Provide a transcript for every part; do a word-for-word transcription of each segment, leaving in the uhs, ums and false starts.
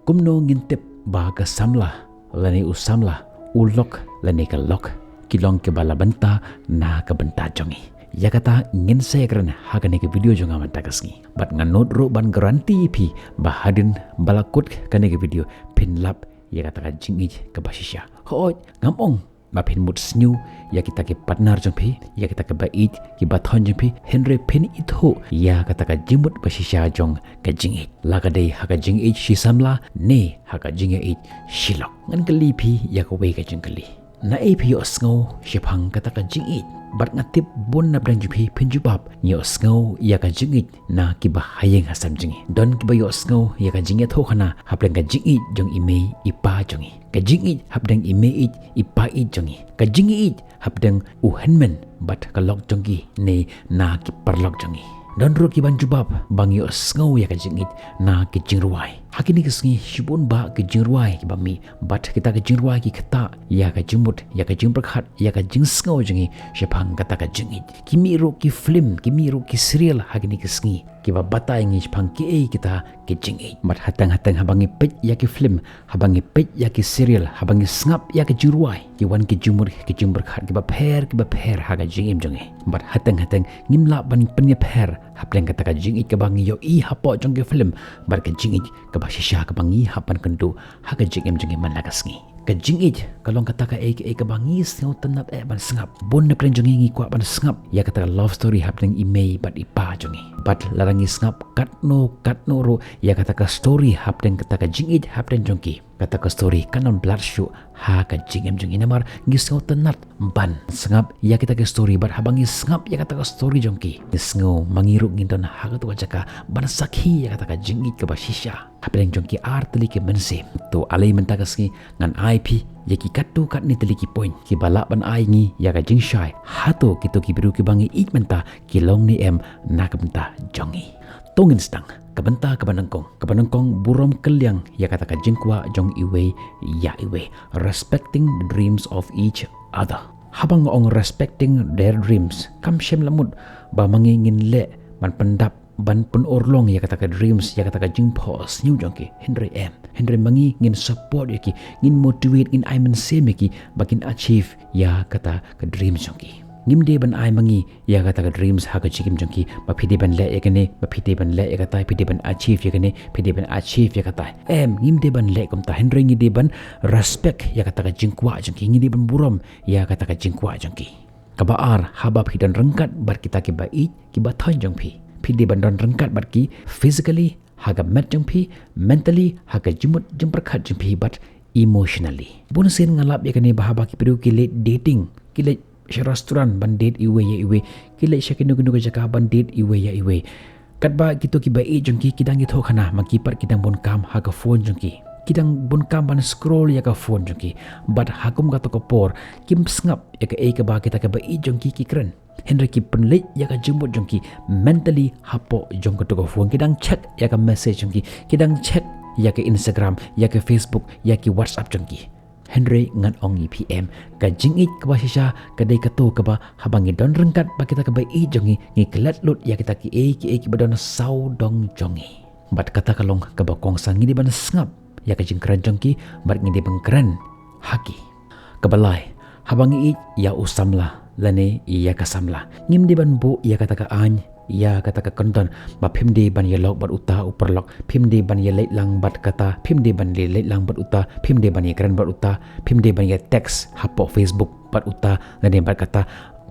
Kumno ngin tip ba ka samla lane u samla, u lok lane ka lok ki long kiba la bynta na ka bynta jong ngi? Ïa kata ngin sa ïakren ha kane ka video jong nga mynta ka sngi. Bad nga nud ruh ban guarantee ïa phi ba hadien ba la kut kane ka video phin lap ïa kata ka jingïeit kaba shisha. Hooid, ngam ong ba phin mut sniew ïa kita ki partner jong phi, ïa kita kiba ïeit kiba thoiñ jong phi, hynrei phin ithuh ïa kata ka jingmut ba shisha jong ka jingïeit. La ka dei ha ka jingïeit shi samla ne ha ka jingïeit shi lok. Ngan kylli phi ïa kawei ka jingkylli. Naei phi ïohsngew shaphang kata ka jingïeit? Bad nga tip bun na pdeng jong phi phin jubab, ngi ïohsngew ïa ka jingïeit na kiba ha ïing ha sem jong ngi. Don kiba ïohsngew ïa ka jingïathuhkhana hapdeng ka jingïeit jong i mei i pa jong ngi, ka jingïeit hapdeng i mei ïeit i pa ïeit jong ngi, ka jingïeit hapdeng u hynmen bad ka lok jong ki ne na ki paralok jong ngi. Don ruh ki ban jubab ba ngi ïohsngew ïa ka jingïeit na ki jingrwai. Ha kine ki sngi shibun bah ki jingrwai kiba mih, bad kita ki jingrwai ki ktah ïa ka jingmut, ïa ka jingpyrkhat, ïa ka jingsngew jong ngi shaphang kata ka jingïeit. Ki mih ruh ki film, ki mih ruh ki serial ha kine ki sngi kiba batai ngi shaphang kiei kita ki jingïeit. Bad hateng hateng haba ngi peit ïa ki film, haba ngi peit ïa ki serial, haba ngi sngap ïa ki jingrwai, ki wan ki jingmut ki jingpyrkhat kiba pher kiba pher ha ka jingim jong ngi. Bad hateng hateng ngim lah ban pynïapher hapdeng kata ka jingïeit kaba ngi ïohi hapoh jong ki film bad ka jingïeit kaba shisha kaba ngi hap ban kynduh ha ka jingim jong ngi man la ka sngi. Ka jingïeit ka long kata kaei kaei kaba ngi sngewtynnat eh ban sngap. Bun na pdeng jong ngi ngi kwah ban sngap ïa kata ka love story hapdeng i mei bad i pa jong ngi. Bad lada ngi sngap katno katno ruh ïa kata ka story hapdeng kata ka jingïeit hapdeng jong ki, kata ka story kan ym blat shuh ha ka jingim jong ngi namar ngi sngewtynnat ban sngap ïa kita ki story. Bad haba ngi sngap ïa kata ka story jong ki, ngi sngew ma ngi ruh ngin don ha kato ka jaka ban sakhi ïa kata ka jingïeit kaba shisha hapdeng jong ki ar tylli ki mynsiem. To ale mynta ka sngi ngan ai phi ïa ki katto katne tylli ki point kiba lah ban ai ngi ïa ka jingshai hato kito ki briew kiba ngi ïeit mynta ki long ne em na ka bynta jong ngi. To ngin sdang. Ka bynta kaba nyngkong, kaba nyngkong, burom kylliang ïa kata ka jingkwah jong iwei ïa iwei, respecting the dreams of each other. Haba nga ong respecting their dreams, kam shym la mut ba ma ngi ngin leh ban pyndap, ban pynurlong ïa kata ka dreams, ïa kata ka jingphohsniew jong ki. Hynrei em, hynrei ma ngi ngin support ïa ki, ngin motivate, ngin ai mynsiem ïa ki ba kin achieve ïa kata ka dreams jong ki. Ngim dei ban ai ma ngi ïa kata ka dreams ha ka jingim jong ki ba phi dei ban leh ïa kane, ba phi dei ban leh ïa kata, phi dei ban achieve ïa kane, phi dei ban achieve ïa kata. Em, ngim dei ban leh kumta, hynrei ngi dei ban respect ïa kata ka jingkwah jong ki, ngi dei ban burom ïa kata ka jingkwah jong ki. Kaba ar, haba phi don ryngkat bad kita kiba ïeit, kiba thoiñ jong phi, phi dei ban don ryngkat bad ki physically, ha ka met jong phi, mentally, ha ka jingmut jingpyrkhat jong phi bad emotionally. Bun sien nga lap ïa kane ba haba ki briew ki leit dating, ki leit sha restaurant ban date iwei ïa iwei, ki leit sha kino kino ka jaka ban date iwei ïa iwei. Katba kito kiba ïeit jong ki ki dang ïathuhkhana ma ki pat ki dang bun kam ha ka phone jong ki. Ki dang bun kam ban scroll ïa ka phone jong ki. Bad ha kum kato ka por kim sngap ïa kaei kaba kita kiba ïeit jong ki ki kren. Hynrei ki pynleit ïa ka jingmut jong ki mentally hapoh jong kato ka phone. Ki dang check ïa ka message jong ki, ki dang check ïa ka Instagram, ïa ka Facebook, ïa ki WhatsApp jong ki. Hynrei ngan ong ïa phi em, ka jingïeit kaba shisha ka dei kato kaba haba ngi don ryngkat bad kita kiba ïeit jong ngi, ngi klet lut ïa kita kiei kiei kiba don sawdong jong ngi. Bad kata ka long kaba kongsan, ngi dei ban sngap ïa ka jingkren jong ki bad ngi dei ban kren ha ki. Kaba lai, haba ngi ïeit ïa u samla lane ïa ka samla, ngim dei ban buh ïa kata ka aiñ, ïa kata ka kyndon ba phim dei ban ïalok bad uta u paralok, phim dei ban ïaleit lang bad kata, phim dei ban ïaleit lang bad uta, phim dei ban ïakren bad uta, phim dei ban ïa text hapoh Facebook bad uta lane bad kata.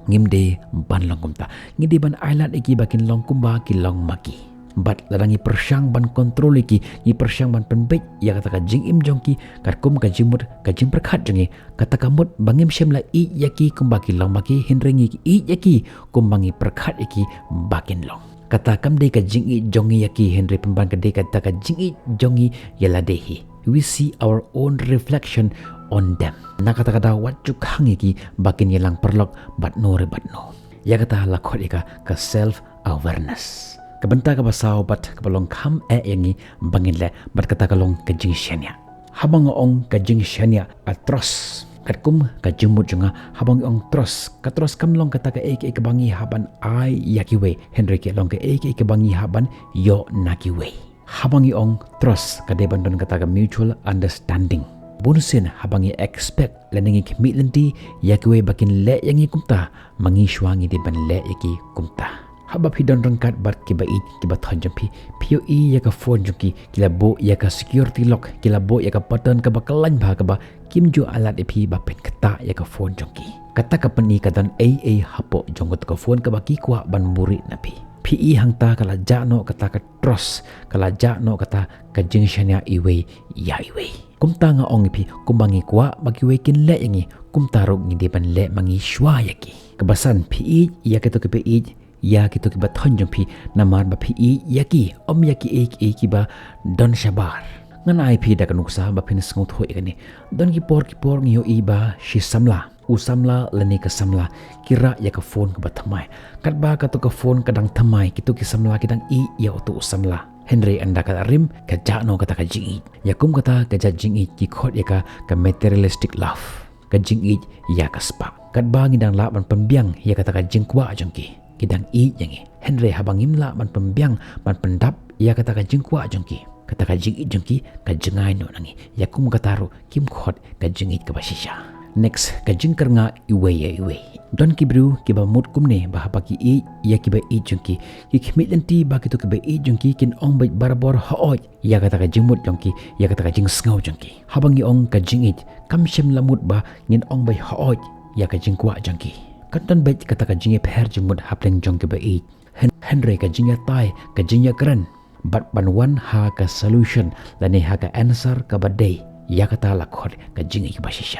Ngim dei ban long kumta. Ngi dei ban ailad ïa ki ba kin long kumba ki long ma ki. Bad lada ngi pyrshang ban control ïa ki, ngi pyrshang ban pynbeit ïa kata ka jingim jong ki katkum ka jingmut ka jingpyrkhat jong ngi, kata ka mut ba ngim shym la ïeit ïa ki kumba ki long ma ki, hynrei ngi ïeit ïa ki kumba ngi pyrkhat ïa ki ba kin long. Kata kam dei ka jingïeit jong ngi ïa ki, hynrei pynban ka dei kata ka jingïeit jong ngi ïa lade hi. We see our own reflection on them. Na kata ka daw wat ju khang ïa ki ba kin ïalang paralok bad no re bad no. Ïa kata la khot ïa ka ka self awareness. Ka bynta kaba saw bad kaba long kham eh ïa ngi ba ngin leh, bad kata ka long ka jingshaniah. Haba nga ong ka jingshaniah, ka trust, katkum ka jingmut jong nga, haba nga ong trust, ka trust kam long kata kaei kaei kaba ngi hap ban ai ïa kiwei, hynrei ka long kaei kaei kaba ngi hap ban ïoh na kiwei. Haba ngi ong trust ka dei ban don kata ka mutual understanding. Bun sien haba ngi expect lane ngi khmih lynti ïa kiwei ba kin leh ïa ngi kumta, ma ngi shuwa ngi dei ban leh ïa ki kumta. Haba phi don ryngkat bad kiba ïeit kiba thoh jong phi, phi ïohi ïa ka phone jong ki, ki la buh ïa ka security lock, ki la buh ïa ka pattern kaba kyllain bha kaba kim ju ailad ïa phi ba phin ktah ïa ka phone jong ki. Kata ka pyni ka don ei ei hapoh jong kata ka phone kaba ki kwah ban buhrieh na phi. Phi i hangta ka la jah noh kata ka trust, ka la jah noh kata ka jingshaniah iwei ïa iwei. Kumta nga ong ïa phi, kumba ngi kwah ba kiwei kin leh ïa ngi, kumta ruh ngi dei ban leh ma ngi shuwa ïa ki. Kaba san, phi ïeit ïa kito kiba ïeit ïa kito kiba thoh jong phi, namar ba phi ïeit ïa ki, ym ïa kiei kiei kiba don shabar. Ngan ai phi da ka nuksa ba phin sngewthuh ïa kane. Don ki por ki por ngi ïohi ba shi samla, u samla lane ka samla, ki rah ïa ka phone kaba thymmai. Katba kato ka phone ka dang thymmai, kito ki samla ki dang ïeit ïa uto u samla. Hynrei ynda ka la rim, ka jah noh kata ka jingïeit. Ïa kum kata ka jait jingïeit ki khot ïa ka, ka materialistic love. Ka jingïeit ïa ka spah. Katba ngi dang lah ban pynbiang ïa kata ka jingkwah jong ki, ki dang ïeit ïa ngi. Hynrei haba ngim lah ban pynbiang, ban pyndap ïa kata ka jingkwah jong ki, kata ka jingïeit jong ki ka jngai noh na ngi. Ïa kum kata ruh kim khot ka jingïeit kaba shisha. Next, ka jingkyrngah iwei ïa iwei. Don ki briew kiba mut kumne ba haba ki ïeit ïa kiba ïeit jong ki, ki khmih lynti ba kito kiba ïeit jong ki kin ong beit barabor hooid ïa kata ka jingmut jong ki, ïa kata ka jingsngew jong ki. Haba ngi ong ka jingïeit, kam shym la mut ba ngin ong beit hooid ïa ka jingkwah jong ki. Kan don beit kata ka jingïapher jingmut hapdeng jong kiba ïeit. Hyn-, hynrei ka jingïatai, ka jingïakren bad ban wan ha ka solution lane ha ka answer kaba dei, ïa kata la khot ka jingïeit kaba shisha.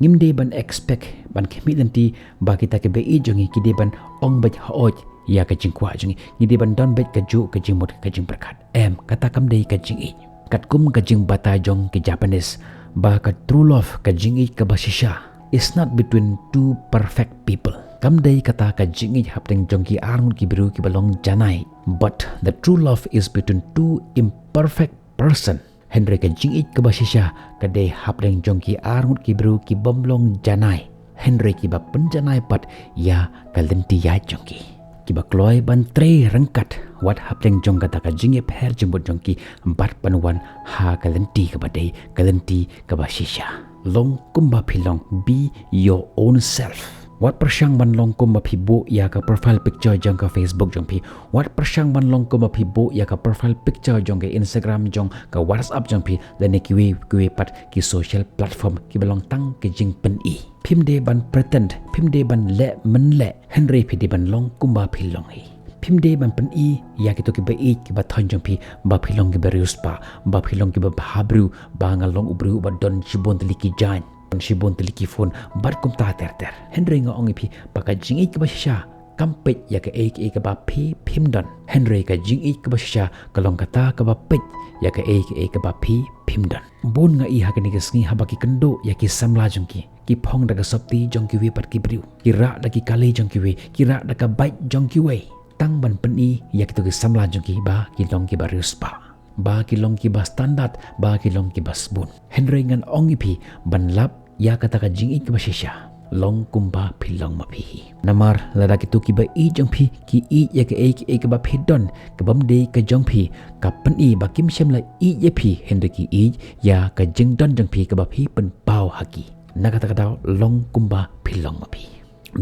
Ngim dei ban expect, ban khmih lynti ba kita kiba ïeit jong ngi ki dei ban ong beit hooid ïa ka jingkwah jong ngi. Ngi dei ban don beit kajuh ka jingmut ka jingpyrkhat. Em, kata kam dei ka jingïeit. Katkum ka jingbatai jong ki Japanese, ba ka true love, ka jingïeit kaba shisha, is not between two perfect people. Kam dei kata ka jingïeit hapdeng jong ki arngut ki briew kiba long janai. But the true love is between two imperfect person. Hynrei ka jingïeit kaba shisha ka dei hapdeng jong ki arngut ki briew ki bym long janai, hynrei kiba pynjanai pat ïa ka lynti ïaid jong ki. Kiba kloi ban trei ryngkat wat hapdeng jong kata ka jingïapher jingmut jong ki bad ban wan ha ka lynti kaba dei, ka lynti kaba shisha. Long kumba phi long, be your own self. Wat pyrshang ban long kumba phi buh ïa ka profile picture jong ka Facebook jong phi. Wat pyrshang ban long kumba phi buh ïa ka profile picture jong ka Instagram, jong ka WhatsApp jong phi, lane kiwei kiwei pat ki social platform kiba long tang ki jingpyni. Phim dei ban pretend, phim dei ban leh mynleh, hynrei phi dei ban long kumba phi long hi. Phim dei ban pyni ïa kito kiba ïeit kiba thoh jong phi ba phi long kiba riewspah, ba phi long kiba bhabriew, ba nga long u briew uba don shibun tylli ki jaiñ, don shibun tylli ki phone, bad kumta ter ter. Hynrei nga ong ïa phi ba ka jingïeit kaba shisha kam peit ïa kaei kaei kaba phi phim don, hynrei ka jingïeit kaba shisha ka long kata kaba peit ïa kaei kaei kaba phi phim don. Bun nga i ha kane ka sngi haba ki kynduh ïa ki samla jong ki, ki phong da ka sopti jong kiwei pat ki briew, ki rah da ki kali jong kiwei, ki rah da ka bike jong kiwei, tang ban pyni ïa kito ki samla jong ki ba ki long kiba riewspah, ba ki long kiba standard, ba ki long kiba sbun. Hynrei ngan ong ïa phi, ban lap ïa kata ka jingïeit kaba shisha, long kumba phi long ma phi hi. Namar lada kito kiba ïeit jong phi ki ïeit ïa kaei kaei kaba phi don, ka bym dei ka jong phi, ka pyni ba kim shym la ïeit ïa phi, hynrei ki ïeit ïa ka jingdon jong phi kaba phi pynpaw ha ki. Na kata ka daw long kumba phi long ma phi.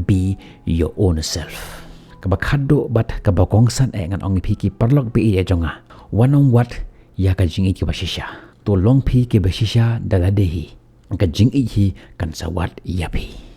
Be your own self. Kaba khatduh bad kaba kongsan eh ngan ong ïa phi ki paralok ba ïeit jong nga. Wat nym wad ïa ka jingïeit kaba shisha. To long phi kiba shisha da lade hi. Ka jingïeit hi kan sa wad ïa phi.